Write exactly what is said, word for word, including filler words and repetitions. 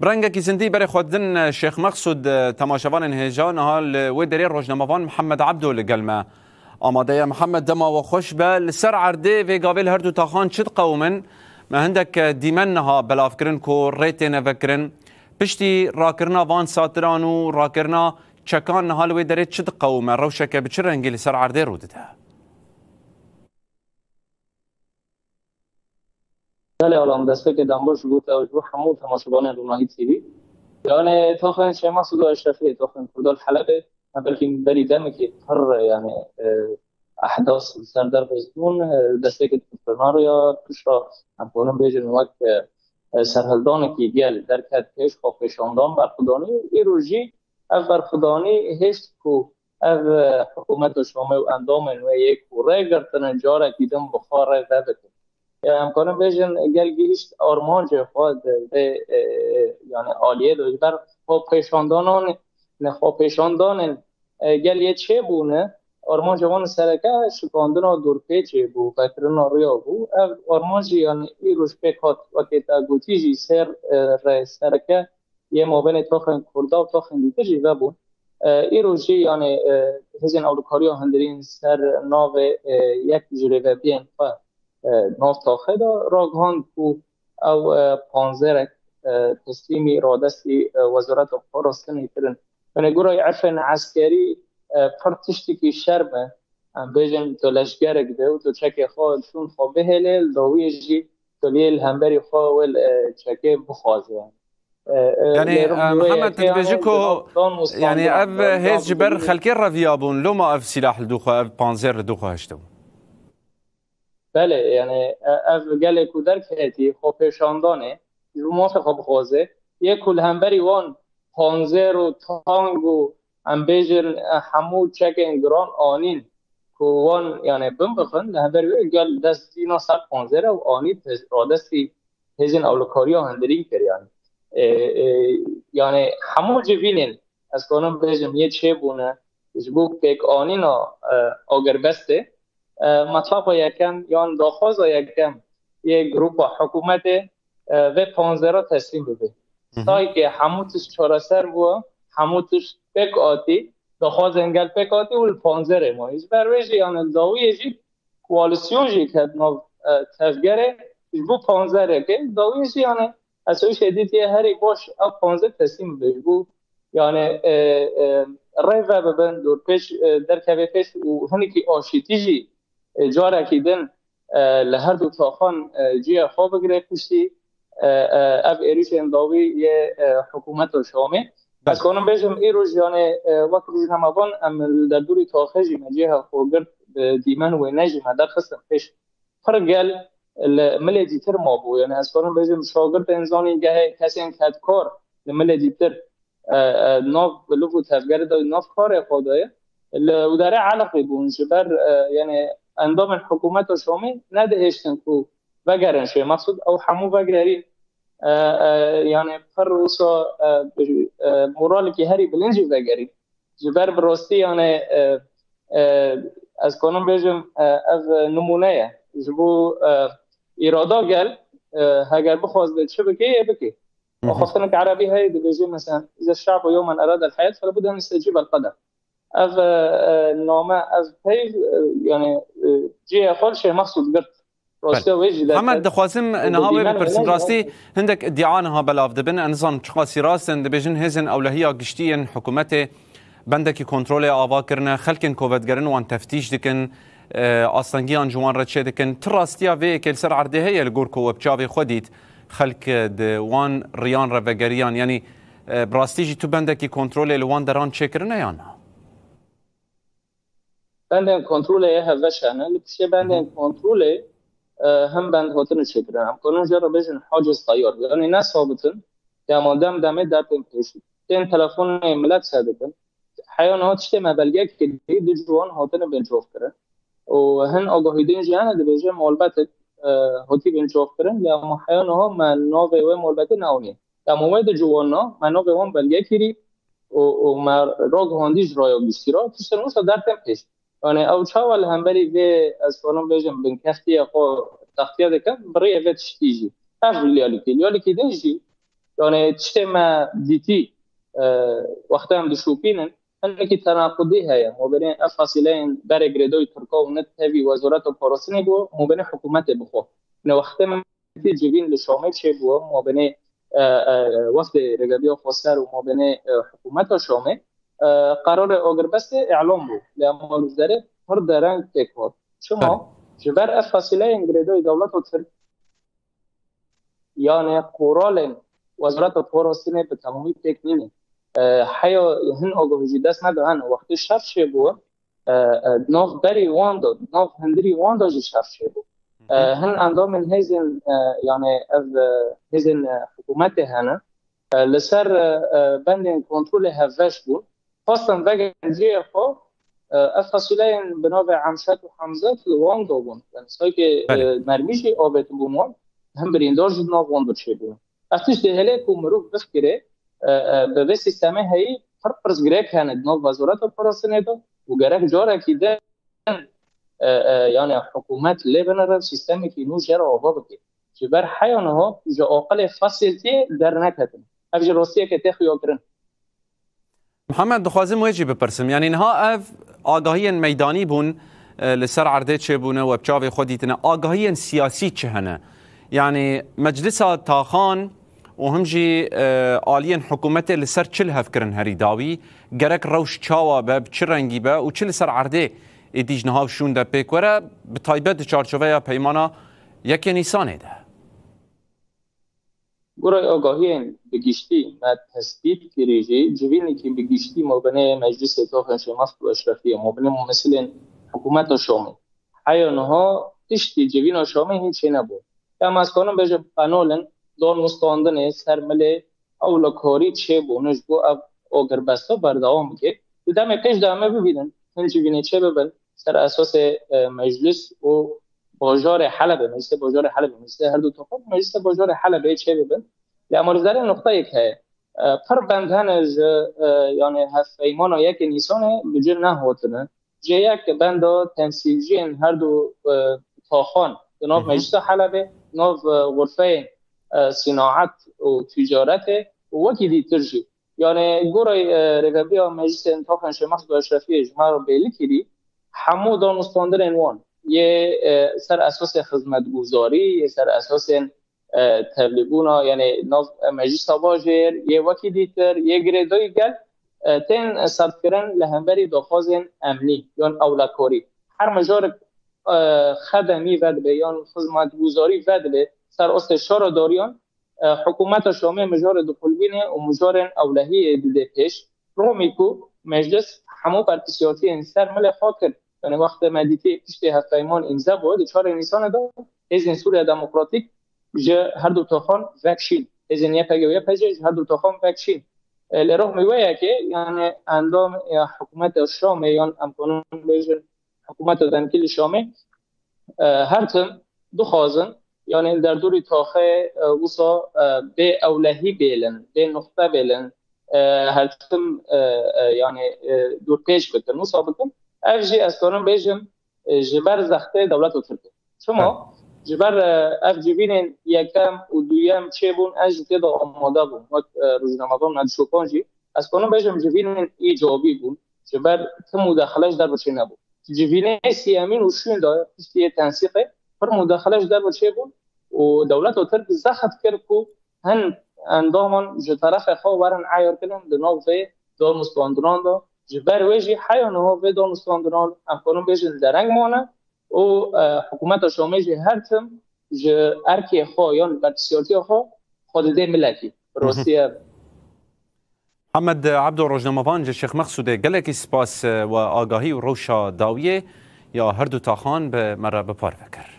Bi rengekî zindî berê xwe din Şêx Mexsûd, e, temaşevanên hêja niha li wê derê rojnamevan Mihemed Ebdo li gel me amade ye. Mihemed, dema we xweş be. Li ser erdê vê gavê li her du taxan çi diqewimin? Me hindek, e, dîmen niha belav kirin ku rê têne vekirin. Piştî rakirina van satiran û rakirina çekan niha li wê derê çi diqewime? Rewşeke bi çi rengî li ser erdê rû dide? Belê, Alan, destpêkê dem baş ji bo te û ji bo hemû temaşevanên Ronahî T V. Yani, taxên Şêx Mexsûd û Eşrefiyê, taxên Kurda li Helebê, me belkî berî demekê pir, yani, e, ehdas li ser derxist bûn, e, destpêkê di Pirnariya pişta, em karin bêjin wek, e, e, serhildanekî gel derket pêş, xwe pêşandan berxwedanî, îro jî ev berxwedanî hêşt ku ev, e, hikûmeta Şamê û endamên wê yê ku rê girtine carekî din bi xwe rê vebikin. E, em karin bêjin gel gihîşt armancê xwe di vê, e, yani aliyê de ji ber xwepêşandanan, ne xwepêşandanên, e, gel yê çêbûne, armanca wan sereke şikandina dorpêçê bû, vekirina riya bû. Ev armanc jî yani îro ji pêk hat, wekî te gotî jî sê, e, rê sereke yê mabênê taxên Kurda û taxên dîtir jî vebûn. E, îro jî, yani, e, hêzên ewlekariya hundirîn ser navê, e, yek ji rêvebiyên xwe, e, nav taxê de ragihand ku ew, e, panzerek, e, teslîmî radestî, e, Wezareta Parastinê kirin. Yani, gurayê efên eskerî, e, pir tiştekî şerm e. Em bêjin tu leşgerek de û tu çekê xwe, şûn xwe bihêlê, li dawiyê jî tu lê li hemberî xwe wê, e, çekê bixwaze. E, e, Yani, lê e, Mihemed, tu dibêjî ku, yani, ev hêz ji ber xelkê reviya bûn, loma ev sîlah li dû xwe, ev panzêr li dû xwe hiştibû? Belê, yani, e, ev gelê ku derketî xwe pêşandanê, ji bo mafê xwe bixwaze, yê ku li hemberî wan panzêr û tang û, em bêjin, e, hemû çekên giran anîn ku wan, yani, bin bixin, li hemberî wê gel dest dîna ser panzêr û anî te-, radestî hêzên ewlekariya hundirîn kir, yani. E, e, yani, hemû civînên, ez kanim bêjim, yê çêbûne, ji bo pêkanîna, e, agirbestê, e, metlafa yekem yan daxwaza yekem yê grupa hikûmetê, e, vê panzera teslîm bibe. Hı hı. Sayke hemû tişt çareser bû, hemû tişt pêk atî, daxwazên gel pêk atî û li panzerê mayî. Ji ber wê jî, yani, li dawiyê jî koalîsyon jî ket nav, e, tevgerê ji bo panzerekê. Dawiyê jî, yani, ez êşê dîtiye herî baş ev panzer teslîm bibe ji bo, yani, e, e, rê vebibin, dorpêç, e, derkeve pêş û hinekî aşîtî jî, e, carekî din, e, li her du taxan, e, cihê xwe bigire piştî, e, e, ev êrîşên dawî yê, e, hikûmeta Şamê. Ez kanim bêjim, îro jî, yani, e, wek rojnamevan em li derdorî taxê jî me cihê xwe girt, bi dîmen wêne jî me derxistin pêş. Pir gel li milê dîtir mabû. Yani, ez kanim bêjim, şagirtên zanîngehê, kesên kedkar li milê dîtir, e, e, nav liv û tevgerê de, nav karê xwe de ye. Li wî derê eleqî bûn ji ber, e, yani, endamên hikûmeta Şamê nedihêştin ku vegerin Şêx Mexsûd, ew hemû vegerîn. E, e, yani, pir wisa, e, bi, e, moralekî herî bilind jî vegerîn. Ji ber bi rastî, yani, e, e, ez kanim bêjim, e, ev nimûne ye. Ji bo, e, îrada gel, e, heger bixwaze çi bike, yê bike. Hı hı. Axaftinek erebî heye, dibêje, mesela, "إذا الشعب يوما أراد الحياة فلابد أن يستجيب القدر." Ev, e, e, name, ev peyv, e, yani, e, cihê xwe li Şêx Mexsûd girt. Rastiya wê jî derket. Hemen dixwazim niha wê bipirsim. Rastî, hindek îdia niha belav dibin. Ez nizanim çiqasî rast in. Dibêjin hêzên ewlehiya giştî yên hikûmetê bendekî kontrolê ava kirine. Xelkên ku vedigerin wan teftîş dikin. E, astengiyan ji wan re çêdikin. Ti rastiya vê yekê li ser erdê heye li gor ku we bi çavê xwe dît? Xelk di wan riyan re vegeriyan. Yanî, e, bi rastî jî tu bendekî kontrolê li wan deran çêkirine yan na? Bendên kontrolê yê hevbeş hene. Li piştê bendên kontrolê, e, hin bend hatine çêkirin. Em karin jê re bêjin haciz teyar. Yanî ne sabit in. Dema dem demê dertên pêşî. Tên telefonê milet se dikin. Heya niha tiştê me belge kirî, du ciwan hatine binçavkirin. Û hin agahîdên jî hene, dibêje malbetek, e, hatî binçavkirin. Lê hema heya niha me navê wê malbetê neanî. Dema wê du ciwana me navê wan belge kirî û, û me ragihandî ji raya giştî re. Tiştên wisa dertên pêş. Yani ew çawa li hemberî vê, ez karim bêjim, binkeftiya xwe textiye dikin, bi rêyê vê tiştî jî. Ev liyalîkî, liyalîkî din jî Yani tiştê me dîtî, e, wextê em dişopînin, hinekî tenaqudî heye. Mabênê ev fasîleyên berê girêdayî Tirka û ne tevî Wezareta Parastinê bû, mabênê hikûmetê bixwe. Ne wextê me dîtî civîn li Şamê çêbû, mabênê, e, e, wextê Rêveberiya Xweser û mabênê, e, hikûmeta Şamê, e, qerarê agirbestê îlan bû. Lê em alûzderê pir dereng têk hat. Çima? Belê. Ji ber ev fasîleyên girêdayî dewleta Tirk, yani qoralên Wezareta Parastinê bi temamî têk nîne. E, heya hin agahî jî dest nedihin. Wextê şer çêbû, e, e, nav berî wan de, nav hundirî wan de jî şer çêbû. E, hin endamên hêzên, e, yani ev, e, hêzên, e, hikûmetê hene. E, li ser, e, e, bendên kontrolê hevbeş bûn. Xwestin vegerin cihê xwe, e, ev fasîleyên bi navê Emşet û Hemzet li wan de bûn. Yani, sanki, e, Belê. mermî jî avêtibûn wan, hem birîndar jî di nav wan de çêbûn. Ev tişt dihêle ku mirov bifikire, e, e, bi vê sîstemê heyî pir pirsgirêk hene di nav Wezareta Parastinê de û gerek carekî din, e, e, yani hikûmet lê binire, sîstemekî nû jê re ava bike. Ji ber heya niha ji aqilê fasîltiyê derneketin. Ev jî rastiyeke tê xuyakirin. Mihemed, dixwazim wê jî bipirsim. Yanî niha ev agahiyên meydanî bûn, e, li ser erdê çêbûne we bi çavê xwe dîtine. Agahiyên siyasî çi hene? Yanî Meclisa Taxan û him jî, e, aliyên hikûmetê li ser çi li hev kirin herî dawî? Gerek rewş çawa be, bi çi rengî be û çi li ser erdê êdî ji niha û şûn de pêk were, bi taybet di çarçoveya Peymana Yekê Nîsanê de? Gorey agahiyên bi giştî me tespît kirî jî, civînekî bi giştî mabênê Meclisê Taxên Şêmax û Eşrefiyê, mabênê mumesîlên hikûmeta Şamê, heya niha tiştî civîna Şamê hîn çênebû. Ya me ez kanim bêjim, qenolin, danûstandinê ser milê ewlekarî çêbûne ji bo ev agirbesta berdewam bike. Di demê pêş de em ê bibînin, hin civînê çêbibin, ser esasê, e, meclis û bajarê Helebê, meclisê bajarê Helebê, meclisê her du topan, meclisê bajarê Helebê çêbibin. Lê em alûzdarê nuqteyek heye. E, pir bend hene ji, e, yani hevpeymana yekê Nîsanê bi cih nehatine. Cê yek benda temsîlciyên her du, e, taxan di nav Hı hı. Meclisa Helebê, di nav, e, xurfeyên, e, sînaet û ticaretê û wekî dîtir jî. Yani gorey, e, rêveberiya Meclisên Taxên Şêmax û Eşrefiyê ji me re bêli kirî, hemû danûstandinên wan yê, e, ser esasê xizmetguzarî, yê ser esasên, e, tevlîbûna, yani nav, e, meclisa bajêr, yê wekî dîtir, yê girêdayî gel, e, tên, e, serfkirin li hemberî daxwazên emnî yan ewlekarî. Her mijarek, e, xedemî vedibe yan xizmetguzarî vedibe ser astê şaredariyan, e, hikûmeta Şamê mijarê diqulbîne û mijarên ewlehiyê dide pêş. Romî ku meclis hemû berpirsiyatiyên ser milê xwe kir. Yani wextê me dîtî piştê hevpeyman îmze bû, di çarê Nîsanê de hêzên Sûriya Demokratîk ji her du toxan vekşîn. Hêzên Y P G û Y P G ji her du toxan vekşîn. E, lê romî wê yekê, yani endam ya hikûmeta Şamê yan em kanin bêjin hikûmeta demkî li Şamê, e, her tim dixwazin, yani li derdorî taxê, e, wisa, e, bê ewlehî bêlin, bê nuxte bêlin, e, her tim, e, e, yani, e, dûrpêç bikin, wisa bikin. Ev jî ez kanim bêjim, e, ji ber zextê dewleta Tirk e. Çima? Evet. Ji ber, e, ev civînên yekem û duyem çêbûn, ez jî tê de amade bûm. Wek, e, rojnamevan me dişopan jî, ez kanim bêjim civînên îcabî bûn. Ji ber tim mudexele ji derve çênebû. Civînê siyemîn û şûn de piştî yê tensîqê pir mudexele ji derve çêbûn û dewleta Tirk zext kir ku hin endaman ji terefê xwe werin eyar kirin di nav vê danûstandinan de. Ji ber wê jî heya niha vê danûstandinan em kanin bêjin dereng mane û, e, hikûmeta Şamê jî her tim ji erkê xwe yan berpirsiyatiya xwe xwe dide milekî. Bi rastî ev. Hemed Ebdo, rojnamevan ji Şêx Mexsûdê, gelekî spas, e, we agahî û rewşa dawiyê ya her du taxan bi me re bi parve kir.